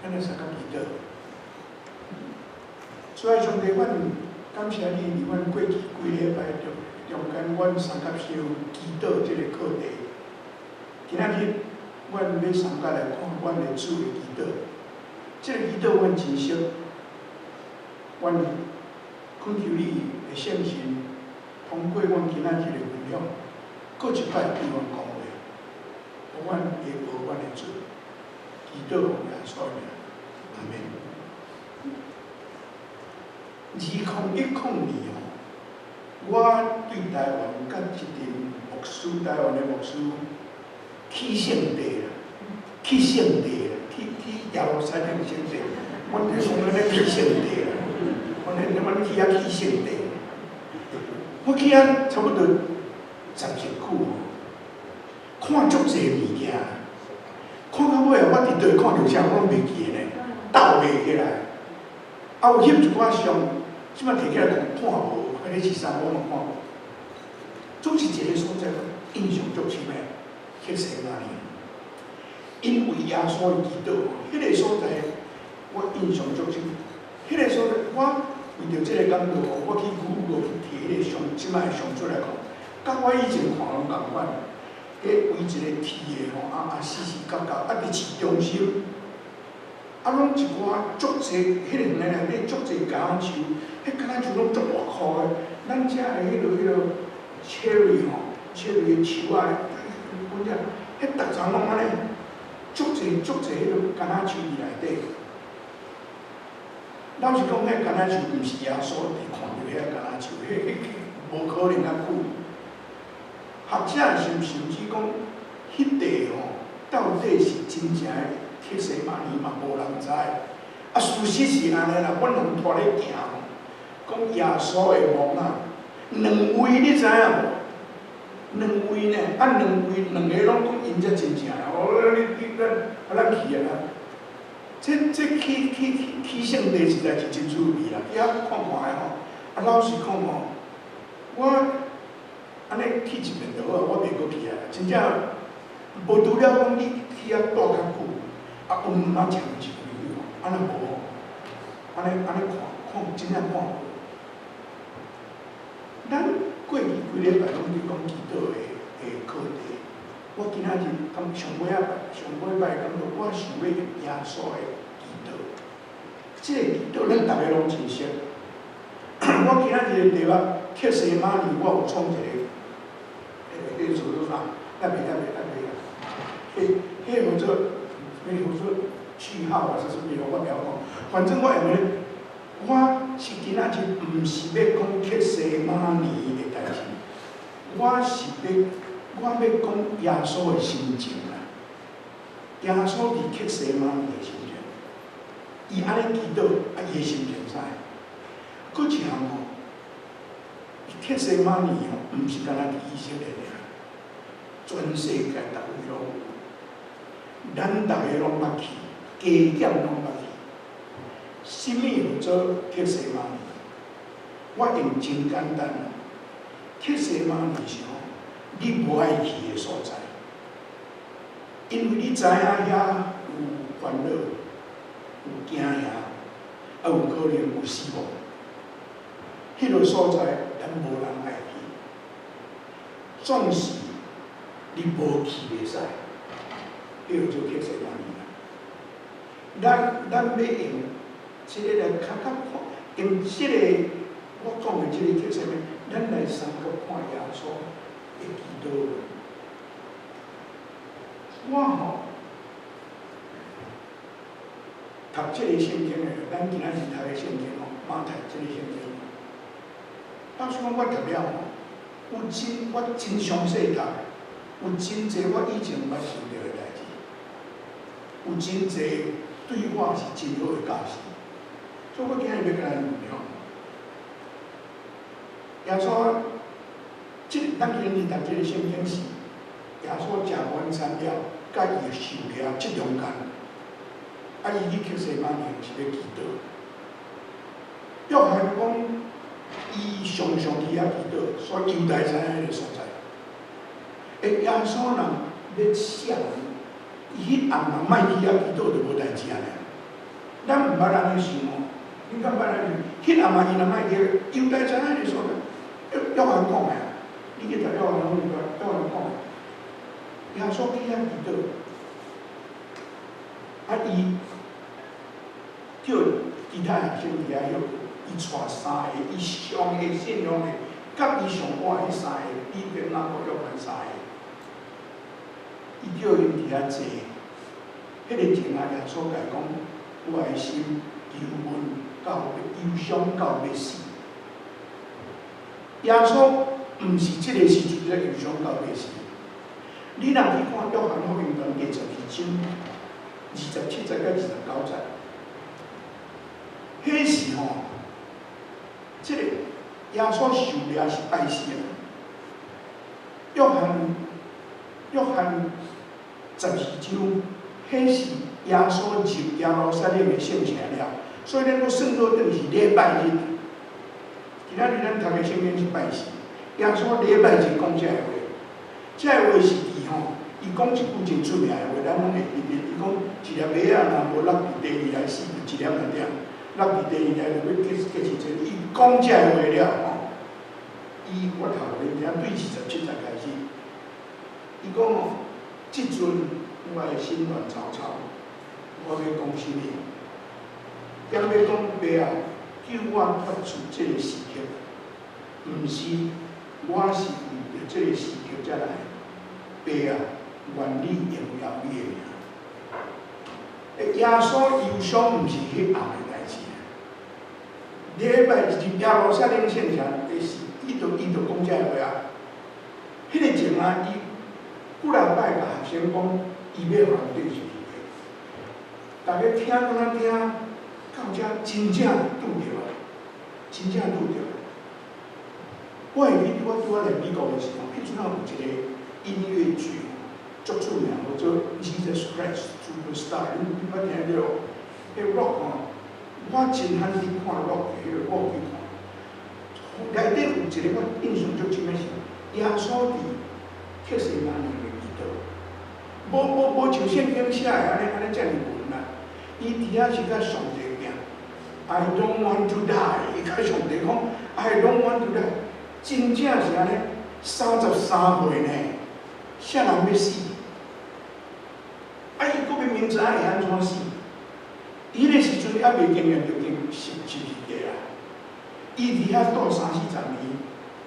咱來相佮祈禱。主愛上帝，阮感謝你，佇阮過去幾禮拜中中間，阮相佮修祈禱這个課題。今仔日，阮欲相佮來看阮的主的祈禱。這个祈禱阮真熟，阮懇求你的聖神通過阮今仔日的分享，閣一擺對阮講話，予阮會學阮的主。祈禱奉耶穌的名，阿門。2010年哦，我對台灣佮一陣牧師，台灣的牧師去聖地啦，去聖地啦，去耶路撒冷聖地。阮就講咱咧去聖地啦，阮去遐去聖地。我去遐差不多10日久吼，看足濟物件，看到尾啊，我佇佗看著啥，我攏袂記得呢，鬥袂起來。啊，有翕一寡相，這擺提起來看看無，彼個是啥我嘛看無。總是一个所在，印象足深的，客西馬尼。因為耶穌的祈禱，彼個所在我印象足深。彼個所在，我為著這个講道，我去 Google 去提彼個相，這擺相出來看，佮我以前看攏仝款。彼圍一个鐵的吼，啊啊四四角角，啊佇市中心，啊攏一寡足濟，彼个園內底足濟橄欖樹，彼橄欖樹攏足大棵的。咱遮的彼个 cherry 吼，cherry 的樹仔，阮遮，彼逐叢攏按呢，足濟足濟彼个橄欖樹佇內底。老實講，彼橄欖樹毋是耶穌佇看著遐橄欖樹，彼無可能遐久。學者甚至講，彼塊吼到底是真正的客西馬尼嘛，無人知。啊，事實是按呢啦，阮人拖咧行吼，講耶穌的墓仔，兩位你知影無？兩位呢？啊，兩位兩个攏講𪜶才真正的。哦，你你咱啊，咱去啊！這去聖地實在是真趣味啦，去遐看看的吼。啊，老實講吼，我按呢去一遍就好，我袂閣去啊。真正無除了講你去遐蹛較久，啊，有毋捌食一回去，啊若無吼，按呢看看真正看無。咱過去幾禮拜攏佇講祈禱的課題，我今仔日感上尾仔擺上尾擺感覺我想欲用耶穌的祈禱，這个祈禱咱逐个攏真熟。我今仔日的題目客西馬尼，我有創一个，彼个叫做啥？抑袂抑袂抑袂啊！彼叫做句號還是啥物？我袂曉講。反正我用咧，我是今仔日毋是欲講客西馬尼的代誌，我欲講耶穌的心情啦。耶穌佇客西馬尼的心情，伊按呢祈禱，啊，伊的心情啥？閣一項吼，客西馬尼吼，毋是干焦佇以色列爾，全世界逐位攏有，咱逐个攏捌去，加減攏捌去。啥物叫做客西馬尼？我用真簡單啦，客西馬尼是吼，你無愛去的所在，因為你知影遐有煩惱、有驚嚇，啊有可能有死亡。彼个所在，咱無人愛去。總是你無去袂使，彼叫做客西馬尼啦。咱欲用這个來較較看，用這个我講的這個客西馬尼，咱來相佮看耶穌的祈禱。我吼讀這個聖經的，咱今仔日讀的聖經吼，馬太這個聖經。老實講，我讀了吼，有真我真詳細讀，有真濟我以前毋捌想著的代誌，有真濟對我是真好的教示，所以我今仔日欲共咱分享。耶穌，這咱今日讀這個聖經是耶穌食晚餐了，佮伊的受掠這中間，啊，伊去客西馬尼是欲祈禱。約翰講，伊常常去遐祈禱，所以猶大知影彼个所在。欸，耶穌若欲嚇人，伊彼暗若莫去遐祈禱就無代誌啊爾。咱毋捌按呢想哦，你敢捌按呢想？彼暗嘛，伊若莫記，猶大知影彼个所在，約翰講的，你去讀約翰福音，約翰講的，耶穌去遐祈禱，啊，伊叫其他學生佇遐歇，伊帶三个，伊上會信仰的，佮伊上愛彼三个，彼得、雅各、約翰三个，伊叫𪜶佇遐坐。彼個前啊，耶穌共伊講，我的心憂悶到憂傷到欲死。耶穌毋是這个時陣才憂傷到欲死。你若去看約翰福音第12章27節到29節，彼時吼，這個耶穌受掠是拜四啊。約翰12章，彼是耶穌入耶路撒冷的聖城了，所以咱閣算做轉是禮拜日。今仔日咱讀的聖經是拜四，耶穌禮拜日講這个話，這个話是佇吼，伊講一句真出名的話，咱攏會記得。伊講一粒麥仔若無落佇地裡來死，就一粒爾爾；落佇地裡來就欲結結真濟。伊講這个話了吼，伊我讀予恁聽，對27節開始，伊講哦，這陣我的心亂糟糟，我欲講啥物？踮欲講爸啊，救我脫出這个時刻，毋是，我是為著這个時刻才來。爸啊，願你榮耀你的名。耶穌憂傷毋是彼暗的代誌。禮拜日耶路撒冷聖城的時，伊就講這个話啊。彼个前啊，伊幾若擺共學生講，伊欲予人釘十字架。逐家聽敢若聽到遮真正拄著啊，真正拄著。我會記得我拄仔來美國的時候，彼陣仔有一個音樂劇，足出名，叫做《Jesus Christ Superstar》，恁捌聽著無？彼 rock 吼，我真罕去看 rock，彼個我有去看。內底有一個我印象足深的是，耶穌佇客西馬尼的祈禱，無像聖經寫的按呢遮爾文啦。伊佇遐是佮上帝拼，I don't want to die，伊佮上帝講，I don't want to die，真正是按呢，33歲呢，啥人欲死？啊，伊閣明明知影會按怎死？伊彼个時陣猶未經驗著釘十字架啊！伊佇遐住三四十年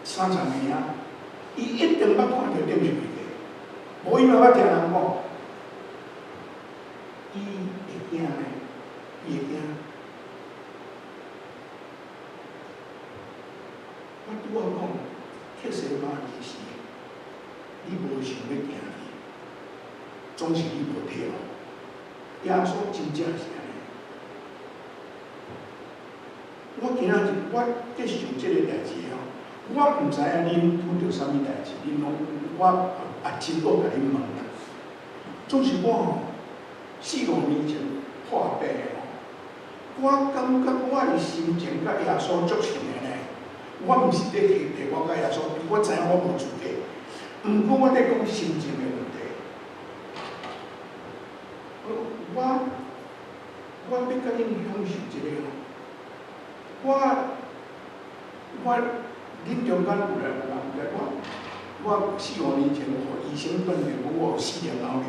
，30年啊，伊一定捌看著釘十字架，無伊嘛捌聽人講，伊會驚呢，伊會驚。我拄仔講，客西馬尼是，你無想欲行去，總是你無退路。耶穌真正是按呢。我今仔日我咧想這個代誌吼，我毋知影恁拄著啥物代誌，恁攏我也真愛共恁問啦。總是我吼，四五年前破病吼，我感覺我的心情佮耶穌足親的呢。我毋是咧提我佮耶穌比，我知影我無資格。毋過我咧講心情的問題。我欲佮恁享受一个吼，我恁中間有人有人毋知我，我四五年前予醫生斷定講我有四粒腦瘤，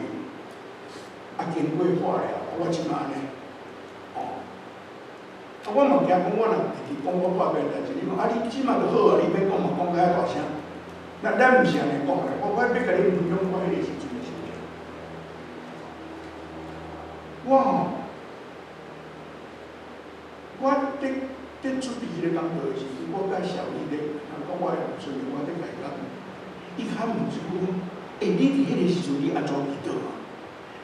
啊經過化療，我這馬按呢，哦，啊我嘛驚講我若直直講我破病代誌，你講啊你這馬就好啊，你欲講嘛講較遐大聲，咱毋是按呢講的，我欲共恁分享我彼個時陣的心情。我吼，我佇準備彼个講道的時陣，我佮小麗咧，講我的孫女，我咧共伊講，伊較問一句講，欸，你佇彼個時陣你按怎祈禱啊？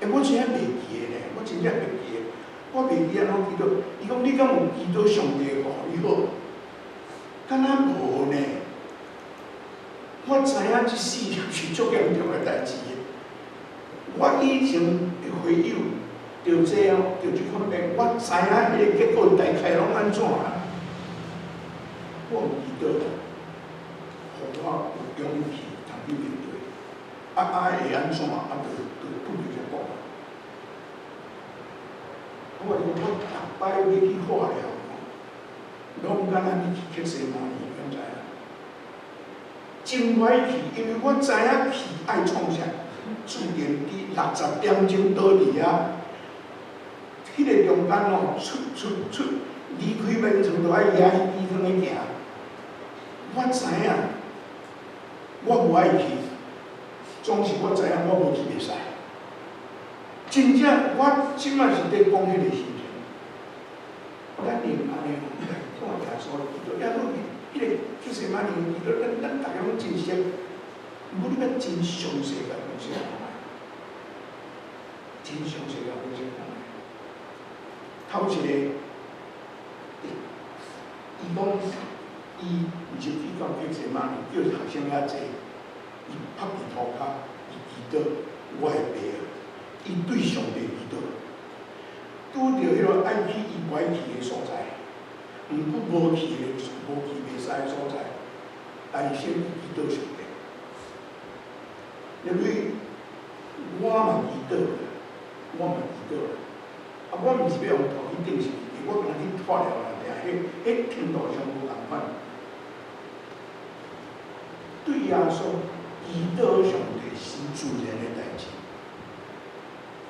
欸，我真正袂記得呢，我真正袂記得，我袂記按怎祈禱。伊講你敢有祈禱上帝予你好？敢若無呢？我知影這四粒是足嚴重的代誌。我以前的回友著這哦，著這款病，我知影彼个結果大概攏按怎啦。我有祈禱，予我有勇氣通去面對。啊，會按怎？啊，就拄著遮講。我講我逐擺欲去化療，攏敢若欲去客西馬尼，敢知影？真歹去，因為我知影去愛創啥，自然佇60點鐘倒佇遐，彼個中間哦，出出出離開眠床就愛舉彼支管咧行。我知影，我無愛去，總是我知影我無去袂使。真正，我這擺是佇講彼個心情。咱用按呢來看耶穌基督，耶穌彼個客西馬尼基督，咱逐家攏真熟，毋過你欲真詳細共分析看覓，真詳細共分析看覓。頭一個，伊講伊入去到客西馬尼，叫學生遐坐，伊趴佇塗跤，伊祈禱，我的爸啊，伊對上帝祈禱，拄著彼个愛去伊無愛去的所在，毋過無去的無去袂使的所在，但是先祈禱上帝。因為我嘛祈禱，我嘛祈禱。啊，我毋是欲予頭去頂上帝，我敢若去化療啦，定彼程度上無仝款。對耶穌祈禱上帝是自然的代誌。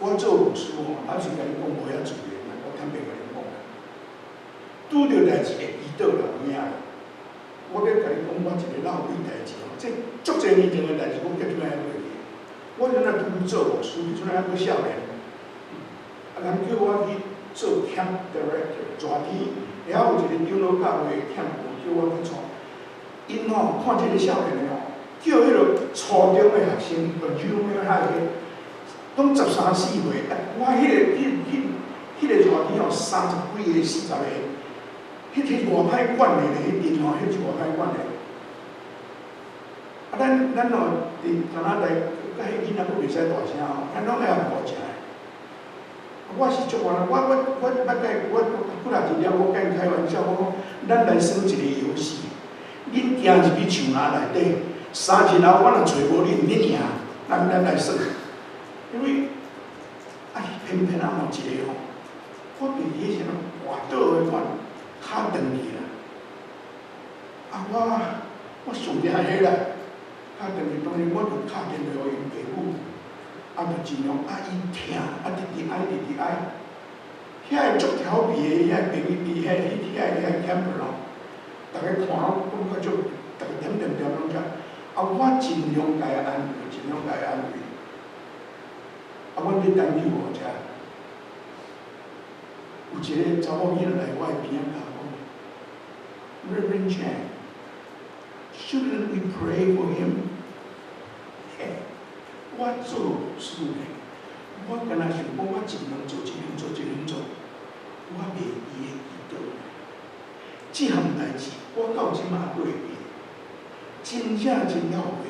我做牧師吼，老實共你講無遐自然啦，我坦白共你講啦。拄著代誌會祈禱啦，有影。我欲共你講，我一個落尾代誌吼，這足濟年前的代誌，我到這擺還袂記。我陣仔拄做牧師，彼陣還閣少年，啊，人叫我去做 camp director，熱天，遐有一個長老教會的 camp，叫我去帶。𪜶吼看這個少年的吼，叫彼個初中的學生，就 junior high 的，攏十三四歲。啊，我彼個熱天吼，三十幾个、40個，彼個偌歹管的咧，彼陣吼，彼是偌歹管的。啊，咱哦，佇加拿大，佮彼囡仔閣袂使大聲吼，咱攏愛予顧食的。我是足歡，我捌甲我幾若日了，我共𪜶開玩笑，我講，咱來耍一個遊戲，恁行入去樹林內底，3日後我若揣無恁，恁贏，咱來耍。因為啊，偏偏啊有一個吼，我袂記彼時陣跋倒彼款，跤斷去啦。啊，我上驚彼啦，跤斷去，當然我就敲電話予𪜶爸母，啊，就盡量啊，伊疼，啊，直直哀，直直哀。遐個足調皮的遐個朋友，遐個 camper 咯，逐家看攏感覺足，逐家點點點攏遮。啊，我盡量共伊安慰，盡量共伊安慰。啊，阮佇等救護車，有一個查某囡仔來我的邊仔共我講，Reverend Chan，shouldn't we pray for him？嘿，我做事呢，我敢若想講，我盡量做，盡量做，盡量做，我袂記得祈禱。這項代誌，我到這馬閣會記，真正真後悔。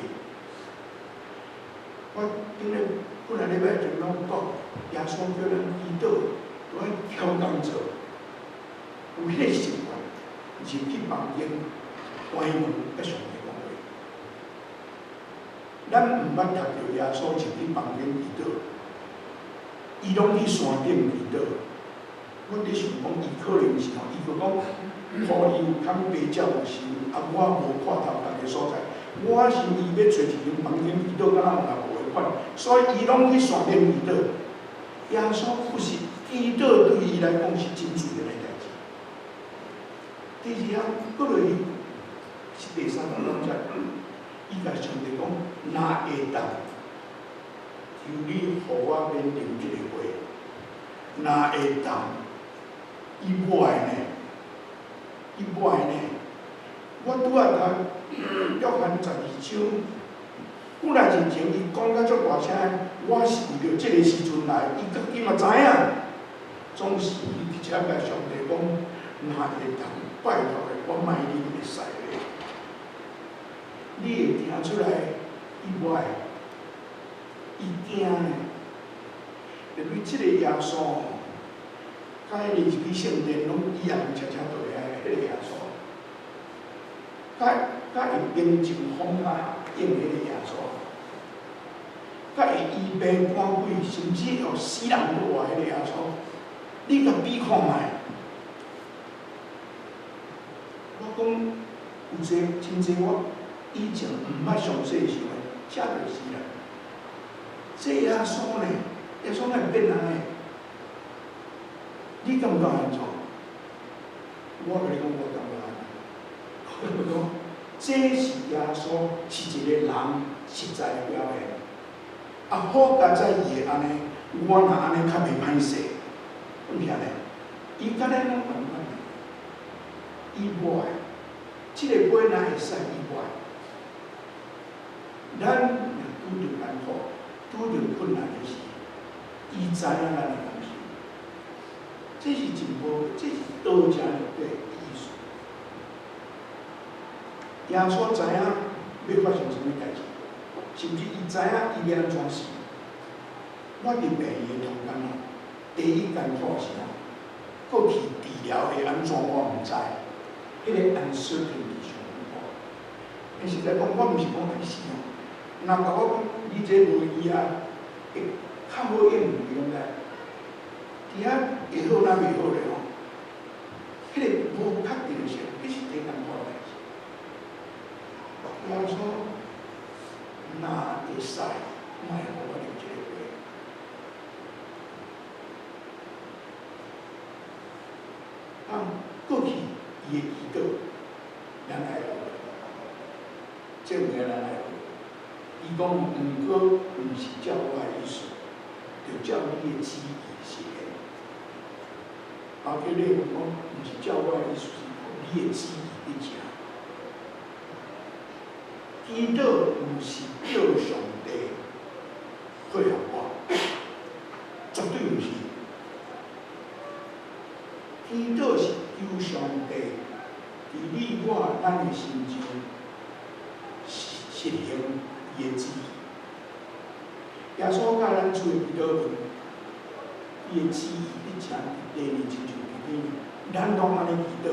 我頂咧幾若禮拜前攏講，耶穌叫咱祈禱，都愛超工做，有彼個習慣，入去房間關門，佮上帝講話。咱毋捌讀著耶穌入去房間祈禱，伊攏去山頂祈禱。我佇想講，伊可能是吼，伊就講，土裡有空，白鳥有巢，啊，我無看頭仝个所在。我想伊欲揣一間房間祈禱，敢若嘛無彼款，所以伊攏去山頂祈禱。耶穌不是祈禱對伊來講是真自然的代誌。第二項，閣落去是第三項攏遮，伊共上帝講，若會當，求你予我免啉這個杯。若會當，伊無愛呢，伊無愛呢。我拄仔讀約翰12章，本來進前伊講甲足大聲，我是為著這個時陣來，伊家己嘛知影。總是伊直接共上帝講，若會當，拜託的，我莫啉會使咧。你會聽出來，伊無愛，伊驚呢。因為這個耶穌吼，佮伊入去聖殿攏伊也有悄悄倒來彼個耶穌，佮會平靜風較應彼個耶穌，佮會醫病趕鬼，甚至予死人閣活彼個耶穌，你共比看覓。我講有濟真濟，我以前毋捌詳細想的，這就是啦。這耶穌呢？耶穌哪會變按呢？你感覺按怎？我共你講，我感覺按呢。我講，這是耶穌是一個人實在的表現。啊，好佳哉伊會按呢，我若按呢較袂歹勢，毋是按呢？伊佮咱攏仝款，伊無愛，這個杯若會使，伊無愛。咱若拄著艱苦、拄著困難的時，伊知影咱的感受，這是真寶貴，這是道成肉體的意思。耶穌知影欲發生啥物代誌，甚至伊知影伊欲按怎死。我佇病院的中間吼，第一艱苦是吼，過去治療會按怎我毋知，彼個 uncertainty 上艱苦。但實在講，我毋是講愛死哦。若共我講，你這無醫啊，會較好應付，你敢知？佇遐會好若袂好咧吼，彼個無確定性，彼是最艱苦的代誌。耶穌若會使，莫予我啉這個杯。啊，過去伊的祈禱，咱愛學，這物件咱愛學。伊講，毋過毋是照我的意思，著照你的旨意實現。包括你講，毋是照我的意思，是你的旨意佇成。祈禱毋是叫上帝配合我，絕對毋是。祈禱是求上帝佇你我咱的身上實行伊的旨意。耶穌教咱做的祈禱文，伊的旨意佇成佇地面親像佇天，咱攏按呢祈禱。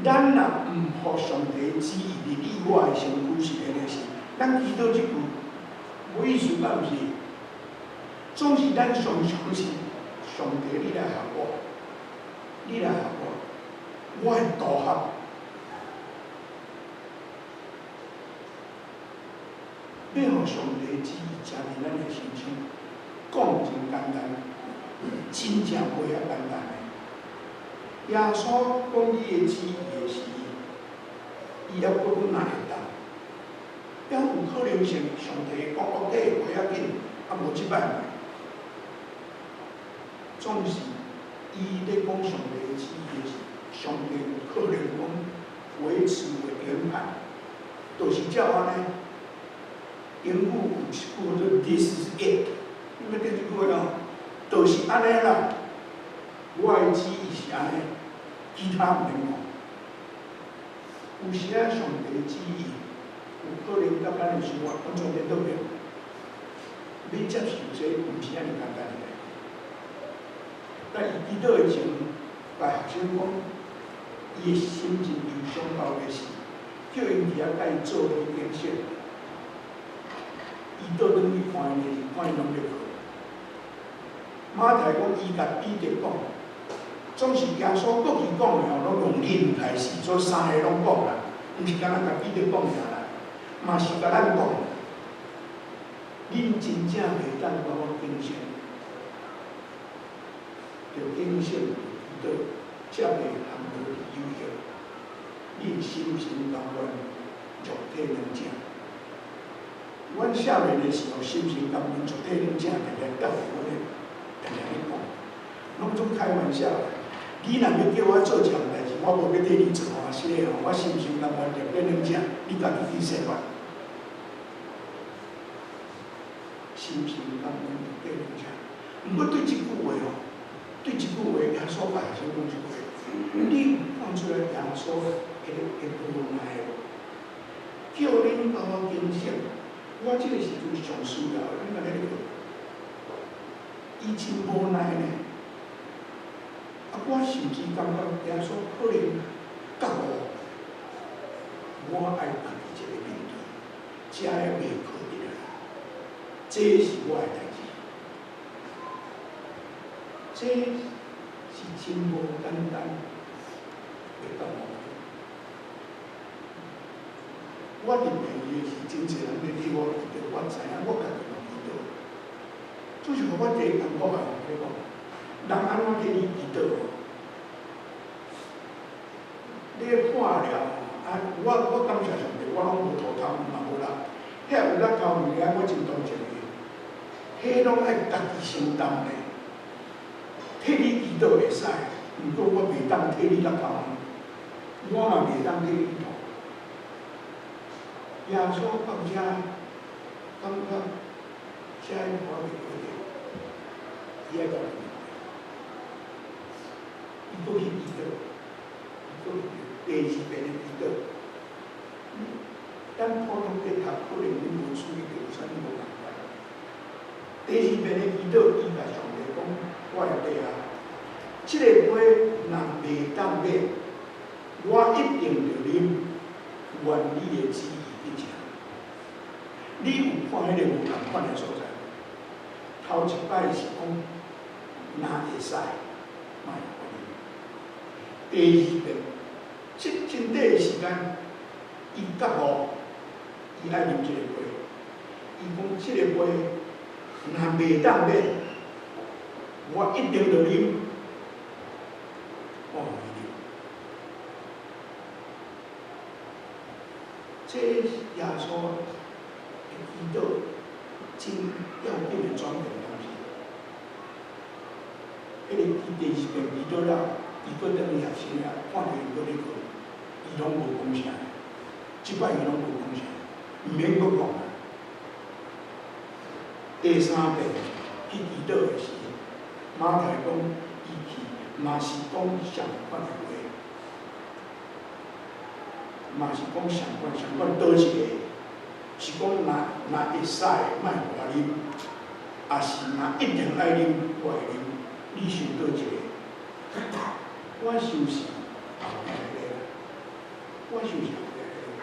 咱若毋予上帝旨意佇你我的身軀實現的時，咱祈禱這句無意思，敢毋是？總是咱常常是上帝，你來合我，你來合我，我會投合。欲予上帝旨意成佇咱的身上，講真簡單，真正無遐簡單的。耶穌講伊的旨意的時，伊猶閣閣哪會當？猶有可能性，上帝講 OK，無要緊，啊無這擺。總是伊咧講上帝的旨意的時，上帝有可能講維持為原判，就是照按呢。英語有一句叫做 “This is it”，你捌聽這句話無？就是按呢啦。我的旨意是按呢，其他毋免講。有時仔上帝旨意有可能佮咱的想法完全顛倒變，欲接受這毋是按呢簡單的代誌。但伊祈禱的前，共學生講，伊的心情憂傷到欲死，叫𪜶佇遐共伊做伙警醒。伊倒轉去看𪜶的時，看𪜶攏咧睏。馬太講，伊共彼得講，總是耶穌過去講的吼，攏用恁開始，所以三个攏講啦，毋是干焦共彼得講爾啦，嘛是共咱講。恁真正袂當共我警醒，著警醒祈禱，才袂陷落去誘惑。恁心神甘願，肉體軟正。阮少年的時候，心神甘願，肉體軟正，定定教诲阮咧，定定咧講，攏總開玩笑。你若欲叫我做一項代誌，我無欲替你做啊，是的吼，我心神甘願，肉體軟正，你家己去設法。心神甘願，肉體軟正。毋過對這句話吼，對這句話，耶穌共學生講這句話，你有看出來耶穌彼个彼個無奈無？叫恁共我警醒，我這個時陣上需要的，恁敢咧咧睏？伊真無奈呢。啊，我甚至感覺耶穌可能覺悟，我愛家己一個面對，才會袂睏著來。這是我的代誌。這是真無簡單的覺悟。我佇病院時，真濟人咧替我祈禱，我知影我家己嘛祈禱。就是予我第一感覺啊，你講，人按怎替你祈禱？你化療啊，我感謝上帝，我攏無塗頭嘛無力，遐有力頭物件，我真同情伊。彼攏愛家己承擔的，替你祈禱會使，毋過我袂當替你落頭，我嘛袂當替你塗。耶穌到遮，感覺遮看袂過的，伊愛共伊閣去祈禱，伊閣去第二遍的祈禱。咱普通咧讀，可能恁無注意著有啥物無仝款。第二遍的祈禱，伊共上帝講：我的父啊，這個杯若袂當免，我一定著啉，願你的旨意去成。你有看彼個無仝款的所在？頭一擺是講，若會使，莫予我啉。第二遍，這真短的時間，伊覺悟，伊愛啉這個杯。伊講這個杯若袂當免，我一定著啉。我予伊啉。這耶穌的祈禱真要緊的轉變，敢是？彼個伊第二遍祈禱了，伊閣轉去合身啊，看著𪜶閣咧睏，伊攏無講啥。這擺伊攏無講啥，毋免閣講啊。第三遍去祈禱的時，馬太講伊去嘛是講相仝款的話，嘛是講相仝相仝佗一个，是講若會使，莫予我啉，抑是若一定愛啉，我會啉。你想佗一个？我想是後壁个，我想是後壁个。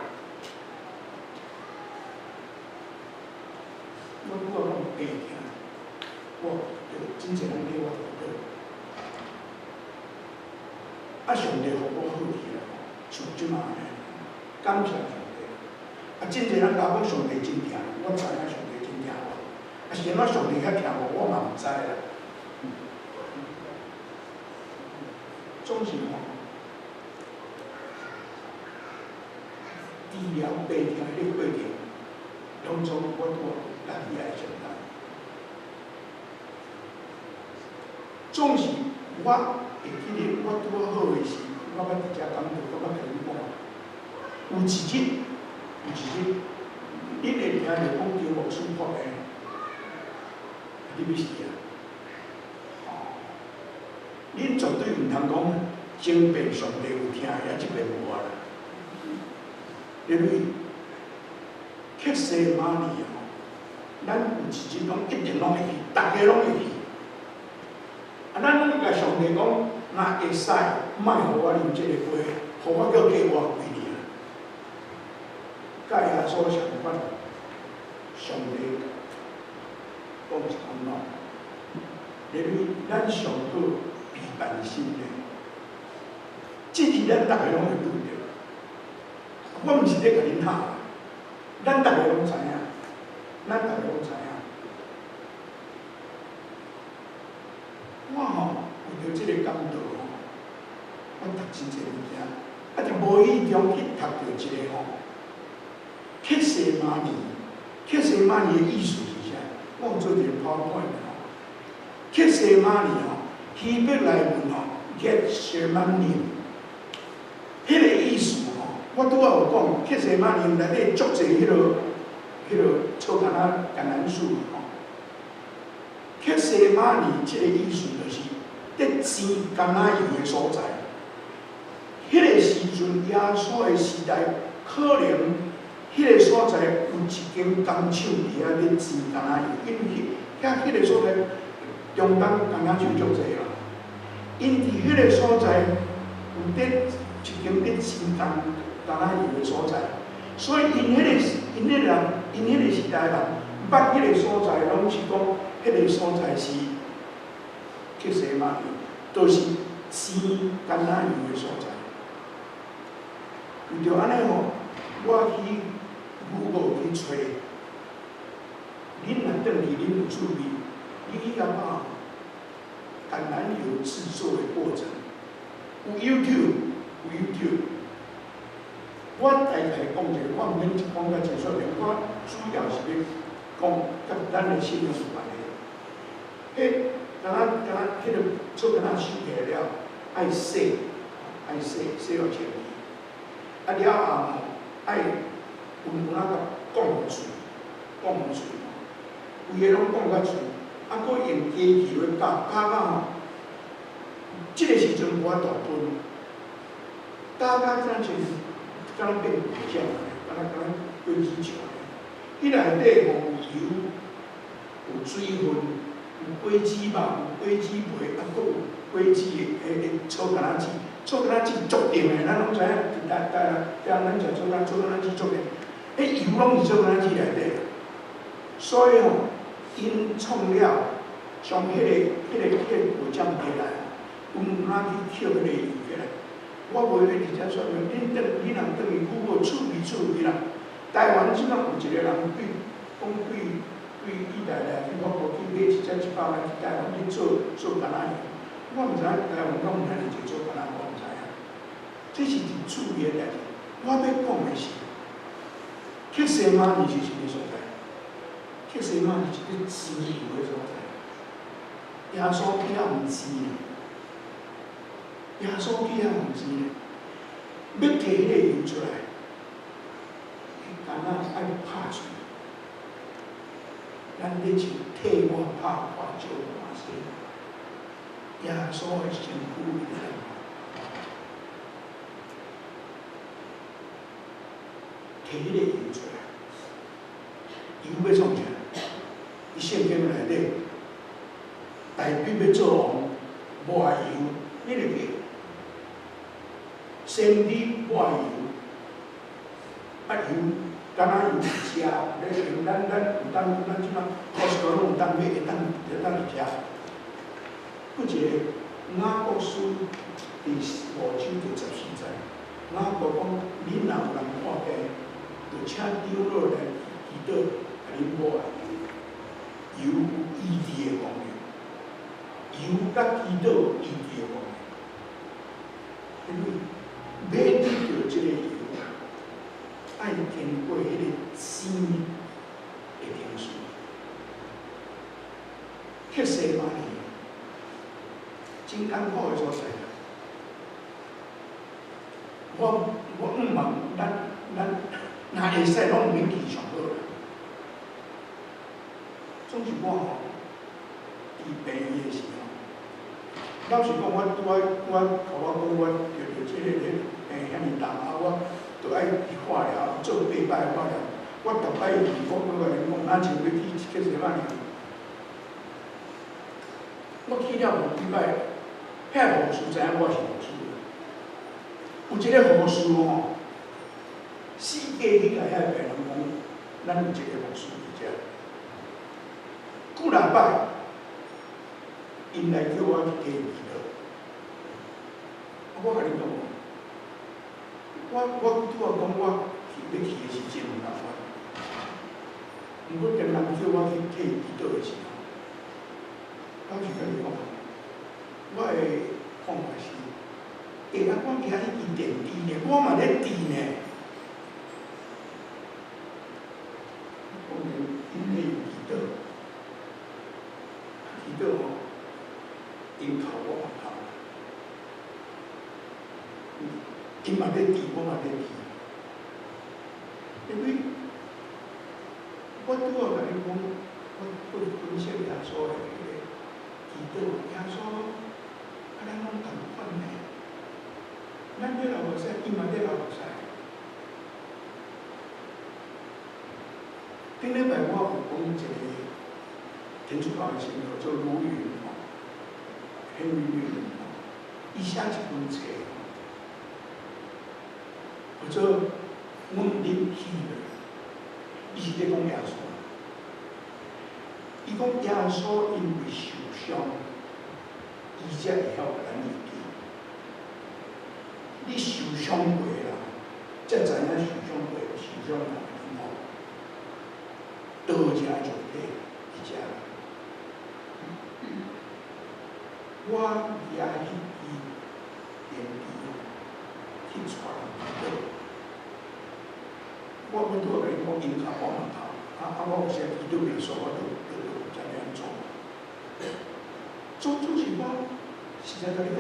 我拄仔講病疼，我著真濟人替我祈禱。啊，上帝予我好起來，像這馬按呢，感謝上帝。啊，真濟人共我講上帝真疼，我知影上帝真疼我。啊，是按怎上帝遐疼我，我嘛毋知啦。總是吼，治療病痛的過程，攏總我拄仔家己愛承擔。總是我會記得，我拄仔好的時，我捌佇遮講道，我捌共恁講，有一日，有一日，恁會聽著講張牧師發病，你欲死啊！恁絕對毋通講前遍上帝有聽，啊，這遍無啊啦。因為客西馬尼吼，咱有一日攏一定攏會去，逐家攏會去。啊，咱攏會共上帝講，若會使，莫予我啉這個杯，予我閣加活幾年。佮耶穌相款，上帝講一講喏，因為咱上好備辦心的，這日咱逐家攏會拄著。我毋是咧共恁嚇，咱逐家攏知影，咱逐家攏知影。我吼為著這個講道吼，我讀真濟物件，啊，就無意中去讀著一個吼，客西馬尼，客西馬尼的意思是啥？我有做一個 PowerPoint 吼，客西馬尼吼，希伯來文吼，Gethsemane，彼個意思吼，我拄仔有講，客西馬尼內底足濟彼個草橄欖橄欖樹吼。客西馬尼這個意思就是佇煎橄欖油的所在。彼個時陣耶穌的時代，可能彼個所在有一間工廠佇遐咧煎橄欖油，因為遐彼個所在中東橄欖樹足濟啦。𪜶佇彼個所在有佇一間佇煎橄欖油的所在，所以𪜶彼個人，𪜶彼個時代人，捌彼個所在，攏是講彼個所在是佇客西馬尼，都是生橄欖油的所在。為著按呢吼，我去 Google 去揣，恁若轉去恁有趣味，你去遐拍橄欖油製作的過程，有 YouTube，有 YouTube。我大概講一下，我毋免講甲真說明，我主要是欲講佮咱的信仰有關係。彼敢若敢若彼个做橄欖收起來了，愛洗，愛洗，洗予清氣。啊了後吼，愛有有哪共摃碎，摃碎，規个攏摃甲碎，啊，閣用機器咧絞，絞到吼，這个時陣無法度分，絞甲敢像敢若變果醬，敢若敢若果子醬。彼內底吼有油，有水分，有果子肉，有果子皮，啊，閣有果子的彼个草橄欖籽，草橄欖籽足甜的，咱攏知影，佇台台台灣咱食草橄草橄欖籽足甜，彼油攏是草橄欖籽內底。所以吼，𪜶創了，將彼个果醬摕來，阮有哪去抾彼個油起來？我無欲佇遮說明，恁轉，你若轉去 Google 趣味趣味啦。台灣這擺有一個人對，講對對意大利去法國去買一隻100萬去台灣去做做橄欖油。我毋知影台灣敢有遐爾濟做橄欖，我毋知影。這是真趣味的代誌。我欲講的是，客西馬尼是啥物所在？客西馬尼是一個生油的所在。耶穌去遐毋生，耶穌去遐毋生，欲提彼个油出來，橄欖愛拍碎。咱咧像替我拍破石摩西，耶穌的身軀伫咧提彼个油出來，油欲創啥？佇聖經內底，大衛欲做王，無愛油，你會記？先知無愛油，啊油，橄欖油是食，咧像咱咱有當咱這擺 Costco 攏有當買，會當會當食。閣一个雅各書第5章第14節，雅各講：恁若有人破病，就請長老來祈禱，共恁抹油，油有醫治的功能，油佮祈禱有醫治的功能。因為欲得著這个油，愛經過彼个生的程序。客西馬尼，真艱苦的所在。我毋問咱咱若會使，攏毋免去上好啦。總是我吼，佇病院的時候，老實講，我拄仔拄仔共我講，我著著這个咧病遐爾重，啊，我著愛去化療，做八擺化療。我逐擺去，我閣共𪜶講，若像欲去客西馬尼。我去了無幾擺，遐護士知影我是牧師。有一個護士吼，四界去共遐病人講，咱有一個牧師佇遮。幾若擺，𪜶來叫我去替𪜶祈禱。我共你講，我拄仔講我去欲去的是真毋甘願。毋過當人叫我去替𪜶祈禱的時候，老實共你講，我的看法是，欸，啊，我今日去電治呢，我嘛咧治呢。講𪜶替伊祈禱，祈禱吼，𪜶哭我嘛哭，𪜶嘛咧治，我嘛咧治。因為我拄仔共你講，我分析耶穌的彼个祈禱，耶穌，啊，咱攏仝款呢。咱咧流目屎，伊嘛咧流目屎。頂禮拜我有講一個天主教的神父做盧雲吼，Henry 盧吼，伊寫一本冊，叫做《Wounded Healer》，伊是咧講耶穌。伊講耶穌因為受傷，才會曉共咱預記。你受傷過啦，才知影受傷過，受傷人的痛苦。道者就體，佇遮。我舉彼支電池去帶人祈禱。我阮拄仔共你講，𪜶較我嘛頭，啊啊！我有時祈禱袂煞，我就毋知欲按怎。總是我實在共你講，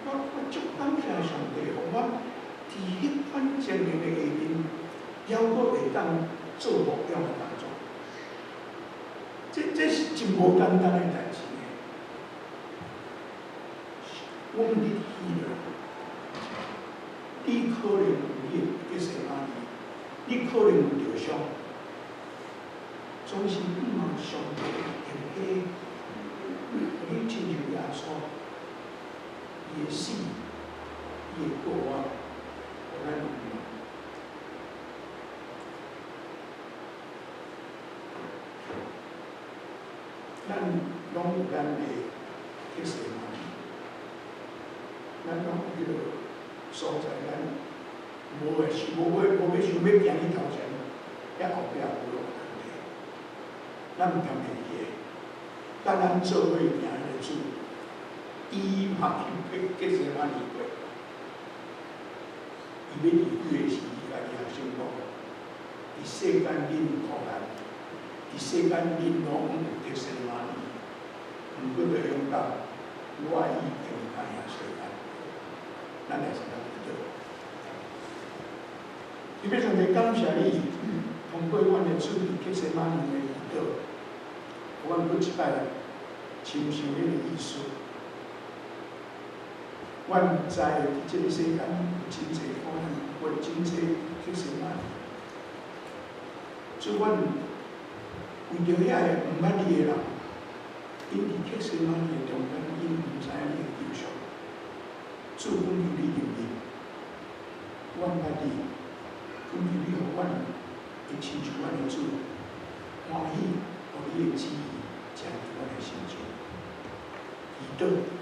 我足感謝上帝，予我佇彼款情形的下面，猶閣會當做牧養的工作。這是真無簡單的代誌。我們佇彼落，你可能有你的客西馬尼，你可能有著傷，總是盼望上帝會予你親像耶穌，伊的死，伊的復活，予咱有。咱攏有咱的客西馬尼，咱攏有彼個所在，咱無會想，無欲想欲行去頭前，遐後壁無路問題，咱毋通袂記得，佮咱做伙行的主，伊嘛去客西馬尼過，伊欲離開的時，伊共伊學生講：佇世間恁有苦難，佇世間恁攏有客西馬尼，毋過著勇敢，我已經戰勝世間。咱來一同祈禱。天父上帝，感謝你，通過阮的主佇客西馬尼的祈禱，阮閣一擺親像彼个意思。阮知佇這个世間有真濟苦難，有真濟客西馬尼。主，阮為著遐个毋捌你的人，𪜶佇客西馬尼的中間，𪜶毋知影你的救贖。主，懇求你入面，阮捌你，懇求你予阮會親像阮的主，歡喜，予你的旨意成佇阮的心中。祈禱。